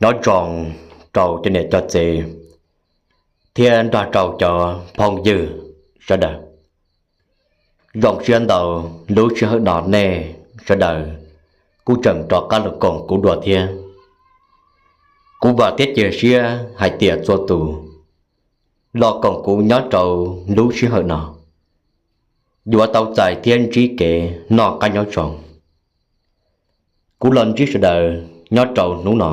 Nyob zoo rau cov niam cov txiv thiab nrog rau cov phooj ywg sawv daws. Zoo siab ntau, lub sij hawm no nej sawv daws kuj tseem rov qab los koom kuv dua thiab. Kuv vam thiab cia siab hais tias txhua tus los koom kuv nyob rau lub sij hawm no yuav tau txais thiab ntsib kev noj qab nyob zoo. Kuv los ntsib sawv daws nyob rau hnub no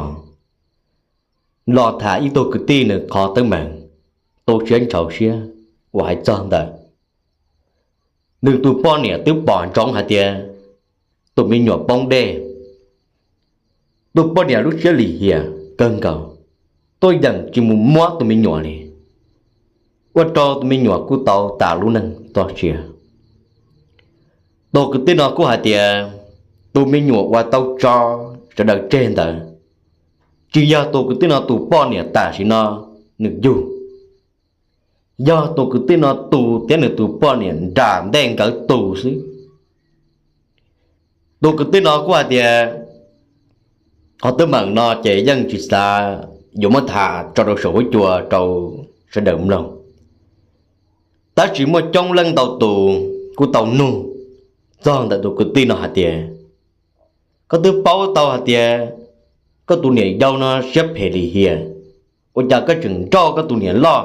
los tham ib tug kwv tij nws qhov teeb meem tu siab ntshauv siab uas hais txog ntawm nws tus poj niam twb pom ntsoov hais tias tus me nyuam poob dej. Tus poj niam lub siab lim hiam kawg nkaus, tuaj yeem tsis mus muab tus me nyuam li, ua rau tus me nyuam kuj tau tas lub neej txoj sia. Tus kwv tij no kuj hais tias tus me nyuam uas tau tso sawv daws tseg ntawd tsis yog tus kwv tij no tus poj niam tam sim no nws yug, yog tus kwv tij no tus thiab nws tus poj niam nram ntej nkawd tus xwb. Tus kwv tij no kuj hais tias qhov teeb meem no ces yeej tsis xav yuav muab tham tso rau saum huab cua rau sawv daws mloog, tab sis muaj coob leej ntau tus kuj tau nug txog ntawm tus kwv tij no hais tias koj twb paub tau hais tias koj tus niam yau no siab phem lim hiam, ua cas koj tseem nrauj koj tus niam loj,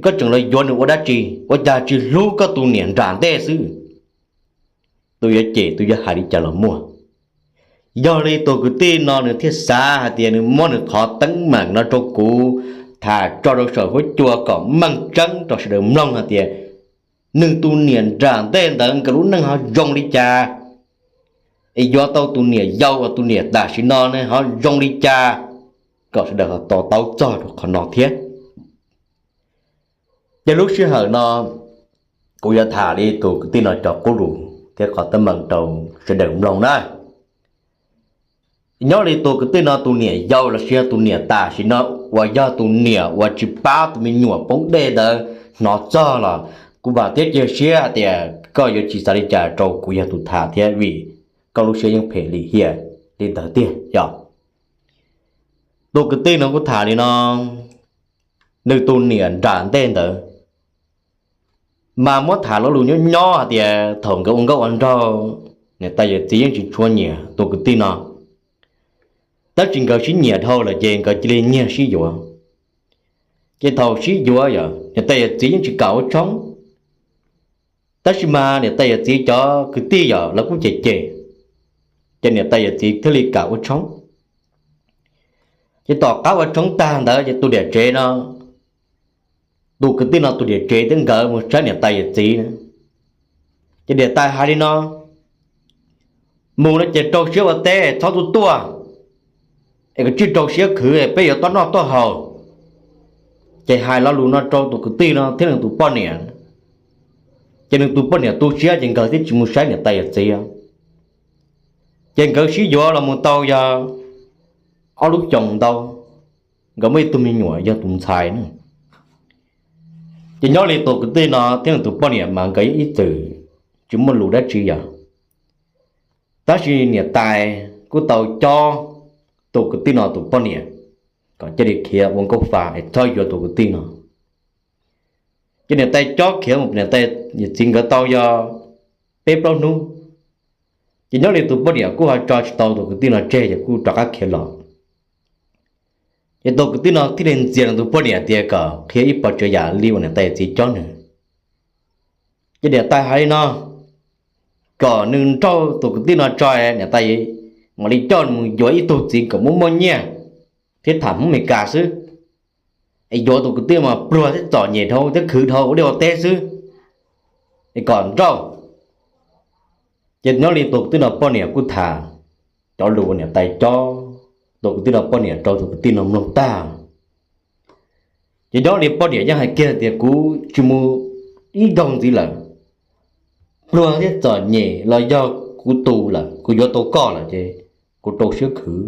koj tseem los yuav nws ua dab tsi, ua cas tsis hlub koj tus niam nram ntej xwb? Tus yuav cem tus yuav hais li cas los muaj. Yog li tus kwv tij no nws thiaj xav hais tias nws muab nws qhov teeb meem no rau kuv tham tso rau saum huab cua kom meej tseeb rau sawv daws mloog hais tias nws tus niam nram ntej ntawd nkawd lub neej ho zoo li cas, es yuav tau tus niam yau uas tus niam tam sim no ne ho zoo li cas, kom sawv daws ho to taub txog rau qhov no thiab. Ces lub sij hawm no kuv yuav tham li tus kwv tij no cov qub lus thiab qhov teeb meem rau sawv daws mloog na. Nyob li tus kwv tij no tus niam yau los sis yog tus niam tam sim no uas yog tus niam uas tsis pab tus me nyuam poob dej ntawd hnov txog los kuv vam thiab cia siab hais tias koj yuav tsis xav li cas rau kuv yog tus tham thiab, vim koj lub siab yeej phem lim hiam li ntawd tiag yog. Tus kwv tij no kuj tham li no, nws tus niam nram ntej ntawd mas muab tham lo lus nyob nyob hais tias thaum nkawd ua nkauj ua nraug, niam tais yawm txiv yeej tsis tshua nyiam tus kwv tij no, tab sis nkawd sib nyiam dhau lawm ces nkawd cia li nyiag sib yuav. Ces thaum sib yuav yog niam tais yawm txiv yeej tsis kam ua tshoob, tab sis mas niam tais yawm txiv cov kwv tij yog lawv kuj cem cem, ces niam tais yawm txiv thiaj li kam ua tshoob. Ces tom qab ua tshoob tag ntawd ces tus niam tsev no, tus kwv tij no tus niam tsev thiab nkawd mus saib niam tais yawm txiv. Ces niam tais hais li no, mus no ces rau siab ua teb txhob tuaj tuaj, es kom tsij rau siab khwv peb yuav tuaj noj tuaj haus. Ces hais lo lus no rau tus kwv tij no thiab nws tus poj niam, ces nws tus poj niam tu siab ces nkawd thiaj tsis mus saib niam tais yawm txiv. Ces nkawd sib yuav los mus tau yog ob lub xyoos ntau, nkawd muaj ib tug me nyuam yog tus ntxhais na. Ces nyob li tus kwv tij no thiab nws tus poj niam mas nkawd yeej ib txwm tsis muaj lus dab tsi yom. Tab sis niam tais kuj tau cob tus kwv tij no tus poj niam kom cia li khiav ua nkauj fa es txhob yuav tus kwv tij no. Ces niam tais cob khiav mus niam tais yawm txiv nkawd tau yog peb plaub hnub, ces nyob li tus poj niam kuj ho tso tsis tau tus kwv tij no tseg ces kuj rov qab khiav los. Ces tus kwv tij no thiaj li ntxias nws tus poj niam tias kom qhia ib pov tsav yam li uas niam tais yawm txiv cob nws. Ces niam tais hais li no, kom nws nrauj tus kwv tij no tso, niam tais mam li coj nws mus yuav ib tug txiv kom muaj muaj nyiaj thiab tham Hmoob Mes Kas xwb. Es yuav tus kwv tij mas pluag thiab txom nyem dhau thiab khwv dhau ua liaj ua teb xwb, es kom nrauj. Ces nyob li tus kwv tij no poj niam kuj tham cov lus uas niam tais cob, tus kwv tij no poj niam rau tus kwv tij no mloog tag. Ces nyob li poj niam yeej hais kiag tias kuv tsis mus ib zaug ntxiv lawm, pluag thiab txom nyem los yog kuv tu lawm, kuv yuav tau koj lawm ces kuv rau siab khwv.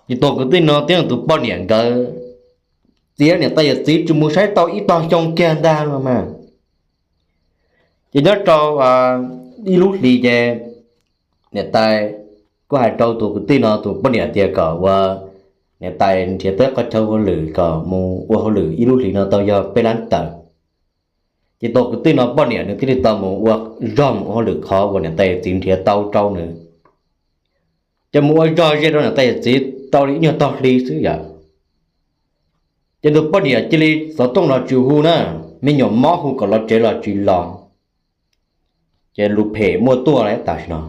Ces tus kwv tij no thiab tus poj niam nkawd txiav niam tais yawm txiv tsis mus saib tau ib tog xyoo kiag ntag los mas. Ces nyob rau ib lub hlis ces niam tais kuj hais rau tus kwv tij no tus poj niam tias kom ua niam tais nrhiav tau qhov chaw ua hauj lwm kom mus ua hauj lwm ib lub hlis no tau yog peb lab tawm. Ces tus kwv tij no poj niam nws thiaj li tau mus ua zog mus ua hauj lwm qhov uas niam tais yawm txiv nrhiav tau rau nws. Ces mus ua zog ze rau niam tais yawm txiv tau li ib nyuag tog hli xwb yom. Ces tus poj niam cia li xov tooj los tsis hu na, me nyuam mob hu kom los tsev los tsis los. Ces lus phem muaj tuaj lawm tam sim no.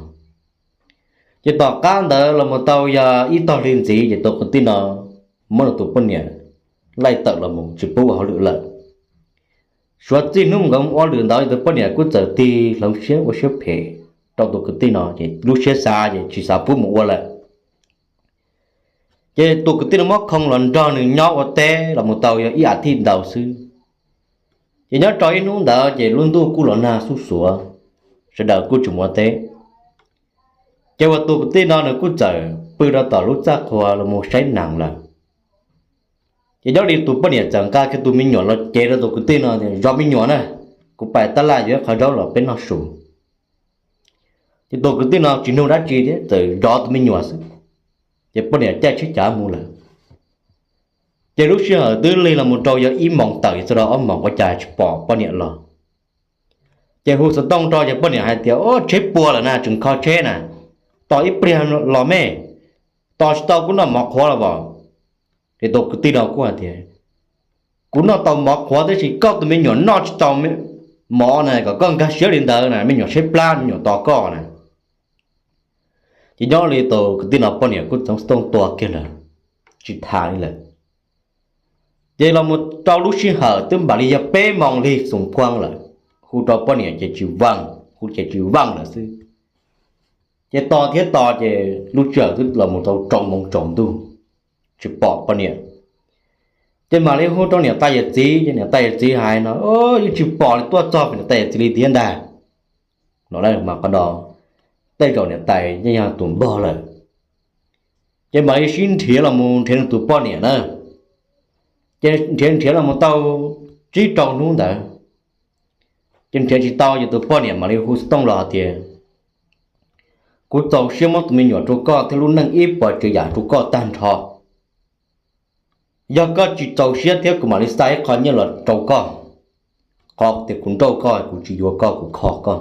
Ces tom qab ntawd los mus tau yog ib tog hli ntxiv ces tus kwv tij no muab nws tus poj niam laij tawm los mus tsis pub ua hauj lwm lawm. Suav txij hnub nkawd ua lwm ntawd tus poj niam kuj txawm tig hloov siab ua siab phem rau tus kwv tij no ces lub siab xav ces tsis xav pub mus ua lawm. Ces tus kwv tij no muab khoo los nrog nws nyob ua teb los mus tau yog ib as thiv ntau xwb. Ces nyob rau ib hnub ntawd ces lub ntuj kuj los nag xuj xuav, sawv daws kuj tsis mus ua teb. Ces uas tus kwv tij no nws kuj txawm pw rau tom lub txaj qhua los mus saib nees lawm. Ces nyob li tus poj niam txawm nqa kiag tus me nyuam los cev rau tus kwv tij no tias, Zov me nyuam na, kuv pais tab laj yuav ib qho zaub los peb noj su. Ces tus kwv tij no tsis nug dab tsi thiab txawm zov tus me nyuam xwb. Ces poj niam caij tsheb cav mus lawm. Ces lub sij hawm twb lig los mus rau yog ib moos tawm txog rau ob moos ua cas tsis pom poj niam los. Ces hu xov tooj rau ces poj niam hais tias, Ub, tsheb puas lawm na, tseem kho tsheb na, tos ib pliag los me, tos tsis tau kuv noj mov qhuav los as. Ces tus kwv tij no kuj hais tias, Kuv noj tau mov qhuav tab sis koj tus me nyuam noj tsis tau mov na, kom koj nkag siab li ntawd na, me nyuam tshaib plab, me nyuam tos koj na. Ces nyob li tus kwv tij no poj niam kuj txoov xov tooj tua kiag lawm, tsis tham li lawm. Ces los mus rau lub sij hawm twb npaum li yog peb moos lig xoom phuaj lawm, hu rau poj niam ces tsis vaaj, hu ces tsis vaaj lawm xwb. Ces tos thiab tos ces lub sij hawm twb los mus tau rau moos tsaus ntuj, tsis pom poj niam. Ces mam li hu rau niam tais yawm txiv, ces niam tais yawm txiv hais no, Yeej tsis pom li, tuaj txog pem niam tais yawm txiv li tiag ntag. No mas qhov no tej zaum niam tais yeej yog tus npog lawm. Ces mam li sib nrhiav los mus nrhiav nws tus poj niam na. Ces nrhiav nrhiav los mus tau tsib rau hnub ntawd, ces nrhiav tsis tau ces tus poj niam mam li hu xov tooj los hais tias, Kuv txaus siab muab tus me nyuam rau koj thiab lub neej ib puas tsav yam rau koj tag nrho. Yog koj tsis txaus siab thiab kuv mam li xa ib qho nyiaj los rau koj, qhov tias kuv nrauj koj, kuv tsis yuav koj, kuv kho koj.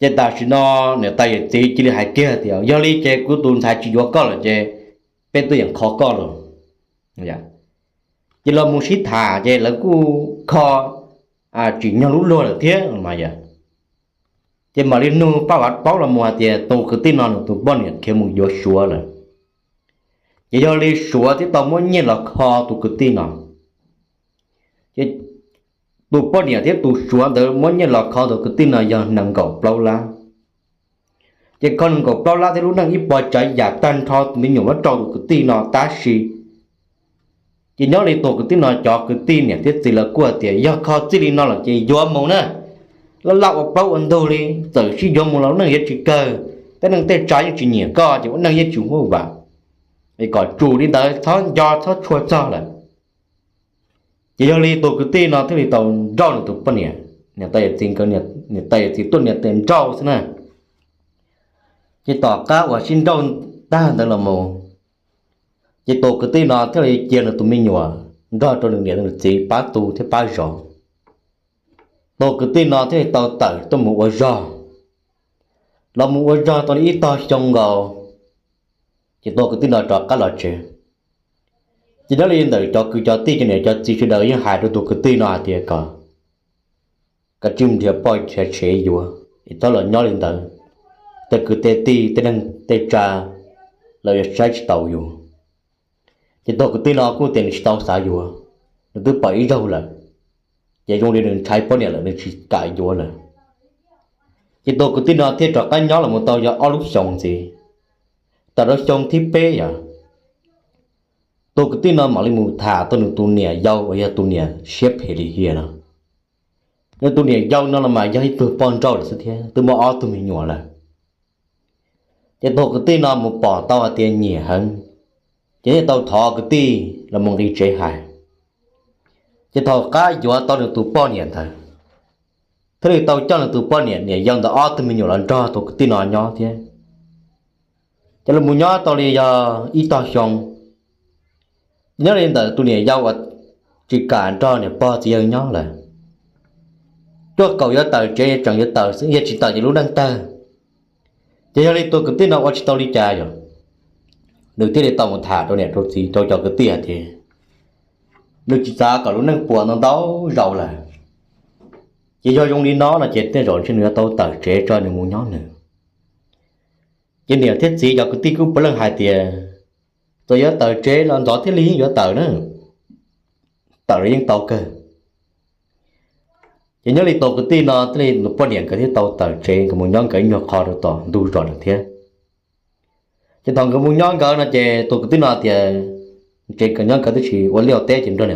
Ces tam sim no niam tais yawm txiv cia li hais kiag tias, Yog li ces kuv tus ntxhais tsis yuav koj lawm ces peb tuaj yeem kho koj los. Ces los mus sib tham ces lawv kuj kho tsim nyog lub luag lawm thiab mas yog. Ces mam li nug paj vav paub los mus hais tias tus kwv tij no nws tus poj niam khiav mus yuav Suav lawm. Ces yog li Suav thiaj tau muab nyiaj los kho tus kwv tij no. Ces tus poj niam thiab tus Suav ntawd muab nyiaj los kho tus kwv tij no yog nees nkaum plaub lab. Ces kho nees nkaum plaub lab thiab lub neej ib puas tsav yam tag nrho tus me nyuam muab rau tus kwv tij no tab sis ces nyob li tus kwv tij no cov kwv tij niam thiab txiv lawv kuj tias, Yog kho txij li no lawm ces yuav mus na, laj laj ua plaub ua ntug li, txawm sib yuav mus los lub neej yuav tsis kawg, tej neeg tej tsav yeej tsis nyiam koj ces ua neej yeej tsis huaj vam. Es kom tsum li ntawd, txhob nco txhob tshua txog lawm. Ces yog li tus kwv tij no thiaj li tau nrauj nws tus poj niam, niam tais yawm txiv nkawd, niam tais yawm txiv tuaj niam tes nrauj xwb na. Ces tom qab uas sib nrauj tag ntawd los mus, ces tus kwv tij no thiaj li cia nws tus me nyuam nrog rau nws niam nws txiv pab tu thiab pab zov. Tus kwv tij no thiaj li tau tawm tuaj mus ua zog. Los mus ua zog tau li ib tog xyoo nkaus, ces tus kwv tij no rov qab los tsev. Ces nyob li ntawm cov kwv cov tij cov niam cov txiv sawv daws yeej hais rau tus kwv tij no hais tias kom koj tsij nrhiav poj nrhiav tsev yuav es txhob los nyob li ntawd, tej kwv tej tij tej neeg tej tsav lawv yuav saib tsis taus yus. Ces tus kwv tij no kuj tias nws tsis tau xav yuav, nws twb pom ib zaug lawm, ces zoo li nws ntshai poj niam lawm nws tsis kam yuav lawm. Ces tus kwv tij no thiaj rov qab nyob los mus tau yog ob lub xyoos ntxiv. Tawm rau xyoo thib peb yom, tus kwv tij no mam li mus tham tau nws tus niam yau uas yog tus niam siab phem lim hiam no. Nws tus niam yau no los mas yog ib tug poj nrauj lawm xwb thiab twb muaj ob tug me nyuam lawm. Ces tus kwv tij no mus pom tau hais tias nyiam heev, ces thiaj tau thov kwv tij los mus nqis tsev hais. Ces thaum qab yuav tau nws tus poj niam ntawd, thiaj li tau coj nws tus poj niam niam yau ntawd ob tug me nyuam los nrog tus kwv tij no nyob thiab. Ces lawv mus nyob tau li yog ib tog xyoo, nyob li ntawm tus niam yau uas tsis kam nrog niam pog txiv yawg nyob lawm, tuaj kaum yuav tawm tsev tseem yuav tawm xwb, yog tsis tawm ces lub neej tawg. Ces yog li tus kwv tij no ua tsis tau li cas yog, nws thiaj li tau mus tham rau niam rau txiv rau cov kwv tij hais tias nws tsis xav kom lub neej puas ntau ntau zaus lawm, ces yog zoo li no no ces tej zaum ntshe nws yuav tau tawm tsev tso nws mus nyob nws. Ces niam thiab txiv cov kwv tij kuj puav leej hais tias txawm yuav tawm tsev los ntxov thiaj li yeej yuav tawm na, tawm los yeej tau kawg. Ces nyob li tus kwv tij no thiaj li nws poj niam nkawd thiaj tau tawm tsev nkawd mus nyob nkawd ib nyuag qho rau tom ntug zos lawm thiab. Ces thaum nkawd mus nyob nkawd no ces tus kwv tij no tias tsev nkawd nyob nkawd twb tsis ua liaj teb ces nrog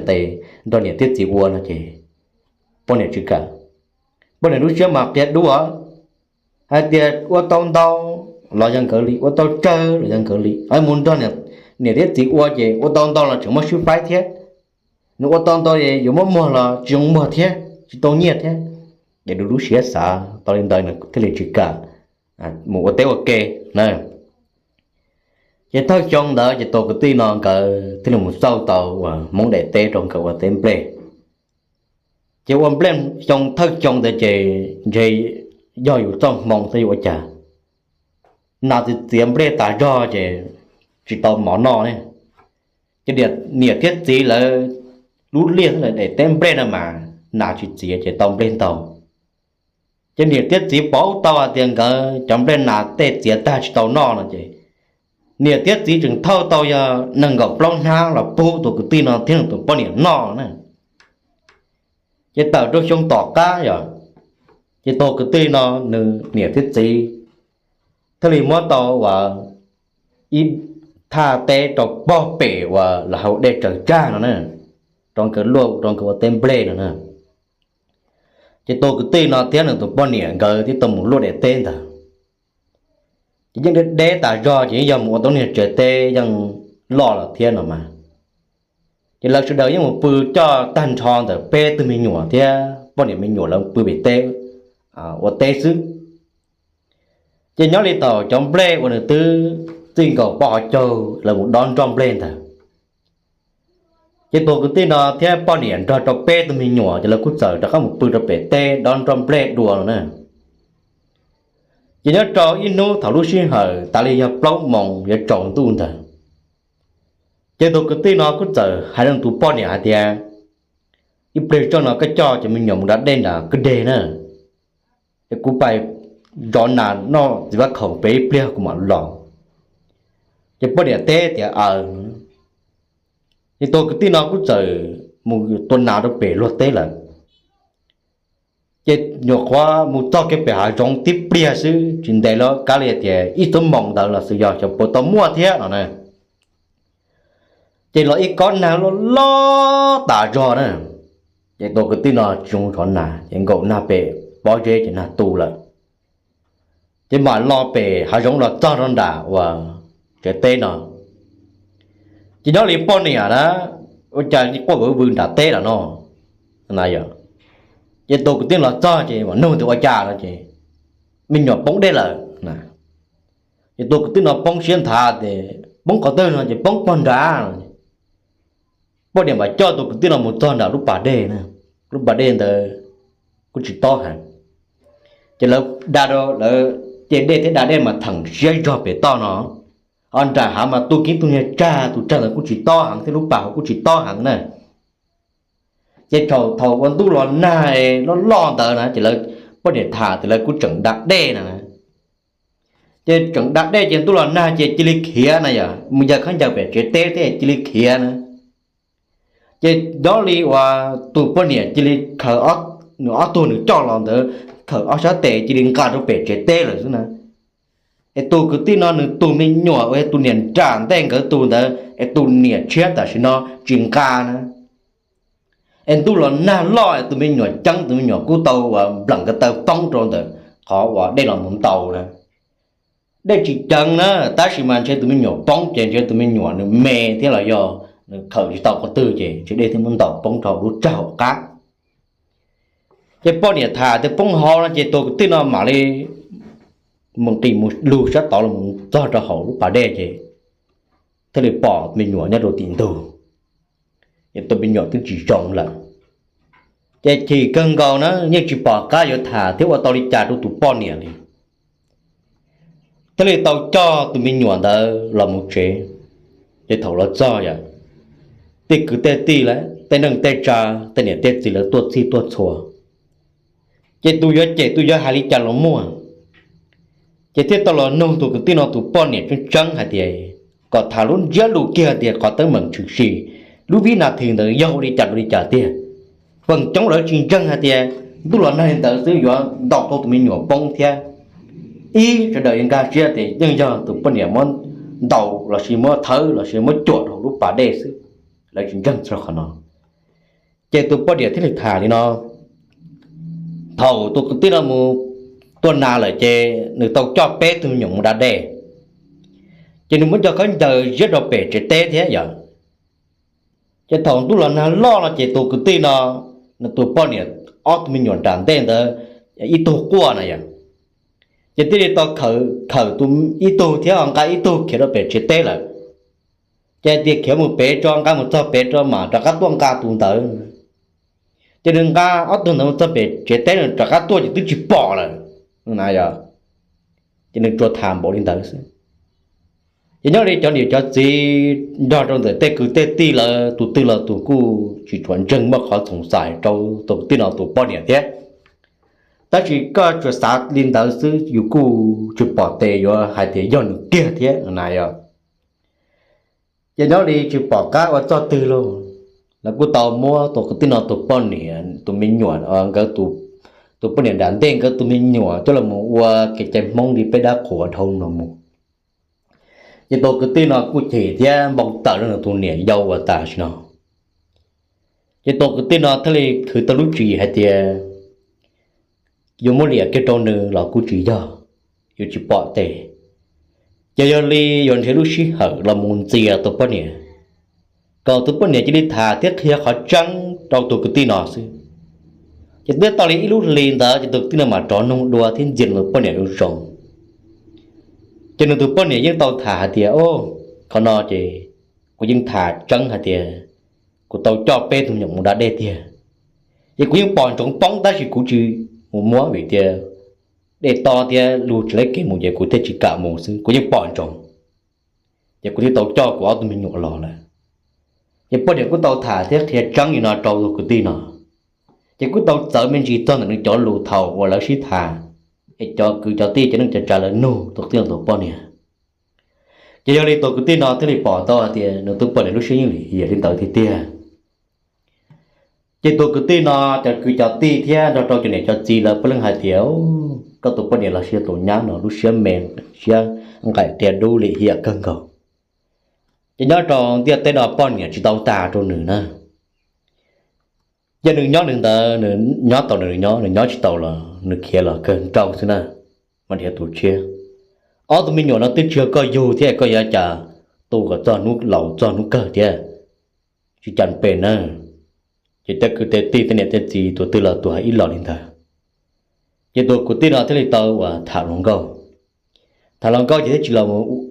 niam thiab txiv ua no ces poj niam tsis kam. Poj niam lub siab mas qia dub hais tias ua tau ntau los yog nkawd li, ua tau tsawg los yog nkawd li, mus nrog niam thiab txiv ua ces ua tau ntau los tseem muaj swb faib thiab, nws ua tau ntau yuav muab muag los tsis zoo muag thiab tsis tau nyiaj thiab. Ces nws lub siab xav tau li ntawd nws thiaj li tsis kam mus ua teb ua ke na. Ces thawj xyoo ntawd ces tus kwv tij no nkawd thiaj li mus xauj tau uas hmoov daim teb rau nkawd ua teb nplej. Ces ua nplej xyoo thawj xyoo ntawd ces ntshe yog yus txoj hmoo thiab yuav ua cas, nas txiav nplej tas zog ces tsis tau mov noj ne. Ces niam thiab txiv lawv lub liaj daim teb nplej no mas nas tsis txiav ces tau nplej ntau. Ces niam thiab txiv pom tau hais tias nkawd cov nplej nas tej txiav tag tsis tau noj no ces niam thiab txiv tseem thauj tau yog nees nkaum plaub hnab los pub tus kwv tij no thiab nws tus poj niam noj na. Ces tawm rau xyoo tom qab yog, ces tus kwv tij no nws niam thiab txiv thiaj li muab tau uas ib thaj teb rau pog pem uas lawv hau dej tsaws tsag no na, rau nkawd luaj rau nkawd ua teb nplej no na. Ces tus kwv tij no thiab nws tus poj niam nkawd thiaj tau mus luaj daim teb ntawd. Ces yeej deb deb tas zog ces yeej yog mus ua tau niag tsev teb yeej loj lawm thiab no mas. Ces lawv sawv daws yeej mus pw coj tag nrho ntawm peb tug me nyuam thiab poj niam me nyuam lawv pw pem teb ua teb xwb. Ces nyob li thaum cov nplej uas nws twb txij nkaus poj hauv caug lawv mus dob nroj nplej ntawd, ces tus kwv tij no thiab poj niam nrog rau peb tug me nyuam ces lawv kuj txawm rov qab mus pw rau pem teb dob nroj nplej dua no na. Ces nyob rau ib hnub thaum lub sij hawm tas li yog plaub moos yuav tsaus ntuj ntawd, ces tus kwv tij no kuj txawm hais rau tus poj niam hais tias, ib pliag tso no koj coj cov me nyuam mus da dej nram kwj deg na, es kuv pais zov nas noj txiv vaj khaum pem ib pliag kuv mam los. Ces poj niam teb tias aws. Ces tus kwv tij no kuj txawm mus tua nas rau pem luag teb lawm. Ces nyuam qhuav mus txog kiag pem hav zoov tib pliag xwb tsis ntev lawm kav liam tias ib xuab moos ntawd los xwb yog xyov puas tau muaj thiab no na. Ces los ib kob nag loj loj tas zog na, ces tus kwv tij no tsis zoo zov nas ces nkaum nag pem pob zeb ces nag tu lawm. Ces mam los pem hav zoov los txog rau nram uas tsev teb no, ces nyob li poj niam na, ua cas quaj vwv vwv nram teb lawm no. Ces tus kwv tij los txog ces mam nug tias ua cas no ces me nyuam poob dej lawm. Ces tus kwv tij no poob siab nthav tias poob qhov twg no ces poob pog nrad. Poj niam mam coj tus kwv tij no mus txog nram lub pas dej, lub pas dej ntawd kuj tsis tob heev. Ces lawv da rau lawv, ces dej thiab da dej mas theem siab zog pem toj no. Ho nram hav mas tu kiv tu niag tsag, tus tsag ntawd kuj tsis tob heev thiab lub pas hauv kuj tsis tob heev na. Ces thaum ua ntuj los nag loj loj ntawd na ces lawv, poj niam tham tias lawv kuj tseem da dej na. Ces tseem da dej ces ntuj los nag ces cia li khiav na yom, mus yawg khaub ncaws pem tsev teb thiab cia li khiav na. Ces nyob li uas tus poj niam cia li khaws nws ob tug nws coj los ntawd, khaws ob sab tes cia li nqa rau pem tsev teb lawm xwb na. Es tus kwv tij no nws tus me nyuam uas yog tus niam nram ntej nkawd tus ntawd es tus niam tshiab tam sim no tsis nqa na. Es ntuj los nag loj es tus me nyuam ceeb, tus me nyuam kuj tau uas npleem ko taw poob rau ntawm qhov uas dej los mus ntaus na. Dej tsis ceev na, tab sis mas ntshe tus me nyuam poob ces ntshe tus me nyuam nws me thiab los yog nws khaws tsis tau qhov twg ces ntshe dej thiaj muab ntaus poob rau lub tsag hauv qab. Ces poj niam tham tias poob hauv no ces tus kwv tij no mam li mus nqis mus lug sab tod los txog rau hauv lub pas dej ces thiaj li pom me nyuam nyob rau tim ntug, es tus me nyuam twb tsis zoo lawm. Ces chim kawg nkaus na yeej tsis pom qab yuav tham thiab ua tau li cas rau tus poj niam li. Thiaj li tau coj tus me nyuam ntawd los mus tsev. Ces thaum los txog yom, tej kwv tej tij lawm, tej neej tej tsa, tej niam tej txiv lawv tuaj txhij tuaj txhua, ces tus yuav cem tus yuav hais li cas los muaj. Ces thiaj tau los nug tus kwv tij no tus poj niam tseeb tseeb hais tias, kom tham lub ntsiab lus kiag tias qhov teeb meem tshwm sim lub vib nas this ntawd yog ua li cas ua li cas tiag. Feem coob lawv tsis ntseeg hais tias ntuj los nag li ntawd xwb yuav ntaus tau tus me nyuam poob thiab. Ib sawv daws yuav nkag siab tias yeej yog tus poj niam muab ntaus los sis muab thawb los sis muab cuam rau lub pas dej xwb. Lawv tsis ntseeg txog qhov no. Ces tus poj niam thiaj li tham li no, thaum tus kwv tij no mus tua nas lawm ces nws tau coj peb tug me nyuam mus da dej, ces nws muab cov khaub ncaws ziab rau pem tsev teb thiab yom. Ces thaum ntuj los nag loj no ces tus kwv tij no, nws tus poj niam ob tug me nyuam nram ntej ntawd ib tug quaj na yom, ces thiaj li tau khawm ib tug thiab nqa ib tug khiav rau pem tsev teb lawm. Ces tias khiav mus pem tso, nqa mus txog pem tso mam rov qab tuaj nqa tus ntawd. Ces nws nqa ob tug ntawd mus txog pem tsev teb, nws rov qab tuaj ces twb tsis pom lawm na yom. Ces nws tsuas tham npaum li ntawd xwb. Ces nyob li cov niam cov txiv nrog rau ntawm tej kwv tej tij lawv tus twg los tus kuj tsis tshua ntseeg, muaj qhov txoos xais rau tus kwv tij no tus poj niam thiab. Tab sis koj tsuas xav li ntawd xwb, yus kuj tsis pom tes yuav hais tias yog nws kiag thiab na yom. Ces nyob li tsis pom qab ua txoj twg lauj, lawv kuj tau muab tus kwv tij no tus poj niam tus me nyuam, nkawd tus poj niam nram ntej nkawd tus me nyuam coj los mus ua kev cai Hmoob li peb dab qhuas dhau no mus. Ces tus kwv tij no kuj chim thiab npau taws rau nws tus niam yau uas tam sim no. Ces tus kwv tij no thiaj li khwv tau lub tswv yim hais tias yuav muab liam kiag rau nws los kuj tsis yog, yuav tsis pom tes. Ces yog li yuav nrhiav lub sij hawm los mus ntxias tus poj niam, kom tus poj niam cia li tham thiab qhia qhov tseeb rau tus kwv tij no xwb. Ces twb tau li ib lub hli ntawd ces tus kwv tij no mam rov nug dua thiab ntxias tus poj niam zoo zoo. Ces nws tus poj niam yeej tau tham hais tias, o, qhov no ces kuv yeej tham tseeb hais tias kuv tau coj peb tug me nyuam mus da dej tiag. Ces kuv yeej pom ntsoov poob tab sis kuv tsis mus muab vim tias dej to thiab luag tsis laib kev mus ces kuv thiaj tsis kam mus xwb, kuv yeej pom ntsoov. Ces kuv thiaj tau coj kuv ob tug me nyuam los lawm. Ces poj niam kuj tau tham thiab qhia tseeb li no rau tus kwv tij no. Ces kuj tau txawv me ntsis txog ntawm nws cov lus thaum uas lawv sib tham, es cov kwv cov tij cov neej cov tsa lawv nug tus kwv tij no tus poj niam. Ces yog li tus kwv tij no thiaj li pom tau hais tias nws tus poj niam lub siab yeej lim hiam li ntawd tiag tiag. Ces tus kwv tij no cov kwv cov tij thiab nrog rau cov niam cov txiv lawv puav leej hais tias, koj tus poj niam los sis tus nyab no lub siab me, siab nqaim qia dub lim hiam kawg nkaus. Ces nyob rau ntiaj teb no poj niam tsis tau tas rau nws na. Yog nws nyob nws ntawd, nws nyob tau nws nyob, nws nyob tsis tau los nws khiav los kawg nraug xwb na, mas dhia tus tshiab. Ob tug me nyuam no twb tsis yog koj yug thiab, koj yuav cas tu kom txog hnub laus txog hnub kawg thiab, tsis cas pes na. Ces tej kwv tej tij tej niam tej txiv tus twg los tus hais ib los li ntawd. Ces tus kwv tij no thiaj li tau uas tham hluas nkauj. Tham hluas nkauj ces thiaj tsis los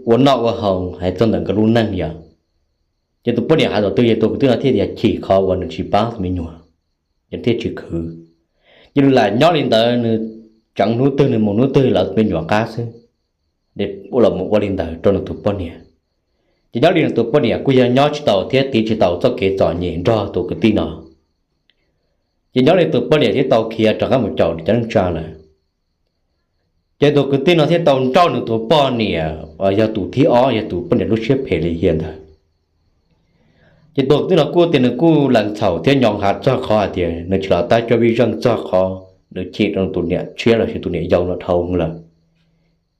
ua noj ua haus hais txog ntawm nkawd lub neej yom. Ces tus poj niam hais thaum twg ces tus kwv tij no thiaj tias chim qhov uas nws tsis pab tus me nyuam, ces thiaj tsis khwv. Ces nws lam nyob li ntawd, nws tseev hnub twg nws mus hnub twg lawv tus me nyuam qab xwb, ua los mus ua li ntawd rau nws tus poj niam. Ces nyob li nws tus poj niam kuj yog nyob tsis tau thiab tiv tsis tau txoj kev txom nyem nrog tus kwv tij no. Ces nyob li tus poj niam thiaj tau khiav rov qab mus caum cov neej tsa lawm. Ces tus kwv tij no thiaj tau nrauj nws tus poj niam uas yog tus thib ob, yog tus poj niam lub siab phem lim hiam ntawd. Ces tus kwv tij no kuj tias nws kuj lees txhaum thiab nyo hav txog qhov hais tias nws tsis los tab cov vij zeej txog qhov nws chim rau tus niam tshiab los sis tus niam yau no dhau lawm.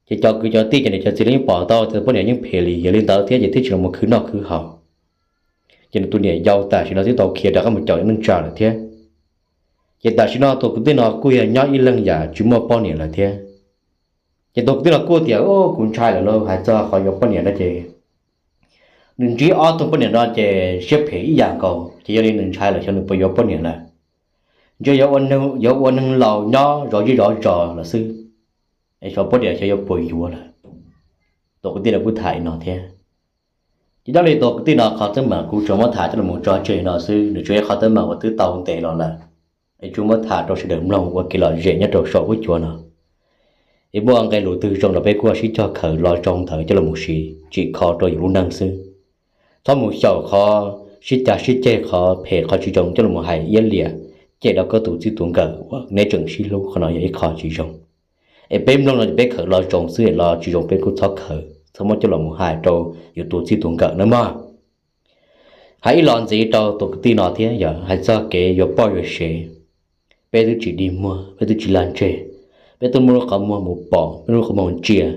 Ces cov kwv cov tij cov niam cov txiv lawv yeej pom tau tias poj niam yeej phem lim hiam li ntawd thiab ces thiaj tsis los mus khwv noj khwv haus. Ces nws tus niam yau tam sim no twb tau khiav rov qab mus caum neej tsa lawm thiab. Ces tam sim no tus kwv tij no kuj yog nyob ib leeg yam tsis muaj poj niam lawm thiab. Ces tus kwv tij no kuj tias, kuv ntshai lawm lauj, hais txog qhov yuav poj niam no ces nws ntsib ob tug poj niam no ces siab phem ib yam nkaus, ces yog li nws ntshai lawm xyov nws puas yuav poj niam lawm. Ntshe yuav ua neeg laus nyob zov zej zov zos lawm xwb. es xyov poj niam xyov yuav puas yuav lawm. Tus kwv tij no kuj tham li no thiab. Ces nyob li tus kwv tij no qhov teeb meem kuv tsuas muab tham coj los tso tseg no xwb, nws tsuas yog qhov teeb meem uas twb tau ntev los lawm, es tsuas muab tham rau sawv daws mloog ua kev lom zem nyob rau saum huab cua no. Es muaj nqe lus twg zoo los peb kuj sib cog khaws lo zoo ntawd coj los mus siv tsim kho rau yus lub neej xwb. Txhob mus xyaum qhov sib cav sib ceg, qhov phem qhov tsis zoo coj los hais iab liam cem rau koj tus txij tus nkawm uas neb tseem sib hlub, qhov no yog ib qho tsis zoo. Es peb mloog no ces peb khaws lo zoo xwb, es lo tsis zoo peb kuj txhob khaws, txhob muab coj los mus hais rau yus tus txij tus nkawm nawb mog. Hais ib los ntxiv rau tus kwv tij no thiab, yog hais txog kev yuav poj yuav sev, peb twb tsis dig muag, peb twb tsis lag ntseg, peb twb muaj lub qhov muag mus pom, peb lub qhov muag ntsia,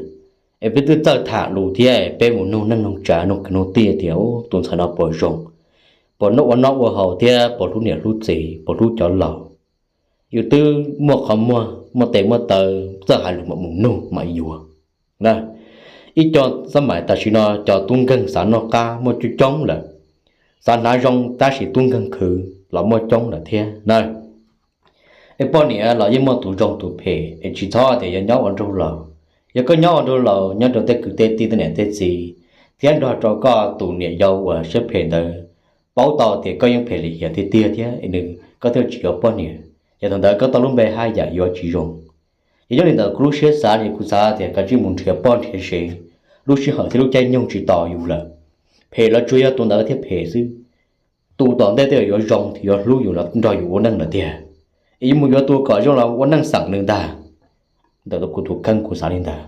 es peb twb txawj tham lus thiab, peb mus nug neej nug tsav nug kwv nug tij tias tus ntxhais no puas zoo, puas ua noj ua haus thiab puas hlub niam hlub txiv, puas hlub cov laus. Yus twb muaj qhov muag muaj tes muaj taw, txawj hais lus mam mus nug mam yuav. Ib co xab mais tam sim no cov tub nkeeg xav noj qab muaj coob coob lawm, xav hnav zoo tab sis tub nkeeg khwv los muaj coob lawm thiab na. Es poj niam los yeej muaj tus zoo tus phem, es tsis txhob tias yuav nyob ua nraug laus. Yog koj nyob ua nraug laus nyob rau tej kwv tej tij tej niam tej txiv thiab nrog rau koj tus niam yau uas siab phem ntawd paub tau tias koj yeej phem lim hiam tiag tiag thiab, es nws koj thiaj tsis yuav poj niam, ces thaum ntawd koj tau lub npe haj yam yuav tsis zoo. Ces nyob li ntawd kuv lub siab xav ces kuv xav tias kav tsij mus nrhiav poj nrhiav sev, lub sij hawm thiab lub caij nyoog tsis tos yus lawm. Phem los tsuas yog tus ntawd thiaj phem xwb, tus tom ntej tej yuav zoo thiab yuav hlub yus los nrog yus ua neej lawm tiag, es yuav mus yuav tus kom zoo los ua neej xeem nws ntag. Ntawm kuv tus kheej kuv xav li ntawd,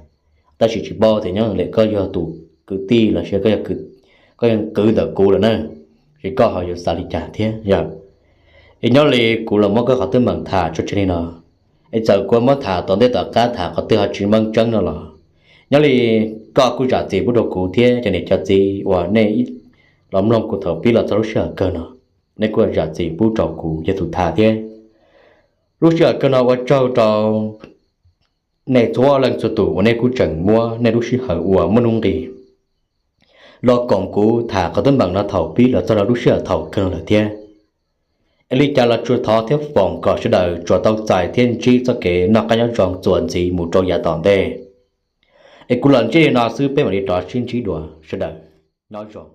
tab sis tsis paub tias nyob li koj yog tus kwv tij los sis koj yog kwv ntawm kuv lawm na, es koj ho yuav xav li cas thiab yog. Es nyob li kuv los muab koj qhov teeb meem tham tso tseg li no, es txawm kuv muab tham tom ntej tom qab tham qhov twg ho tsis meej tseeb no los, nyob li koj kuj zam txim pub rau kuv thiab cov niam cov txiv uas nej los mloog kuv thaum pib los txog lub sij hawm kawg no, nej kuj zam txim pub rau kuv yog tus tham thiab. Lub sij hawm kawg no ua tsaug rau nej txhua leej txhua tus uas nej kuj tseem muab nej lub sij hawm uas muaj nuj nqis los koom kuv tham qhov teeb meem no thaum pib los txog rau lub sij hawm thaum kawg no lawm thiab. Es li cas los tsuas thov thiab foom kom sawv daws tsuas tau txais thiab ntsib txoj kev noj qab nyob zoo txuas ntxiv mus rau yav tom ntej. Es kuv los ntsib li no xwb, peb mam li rov sib ntsib dua, sawv daws nyob zoo.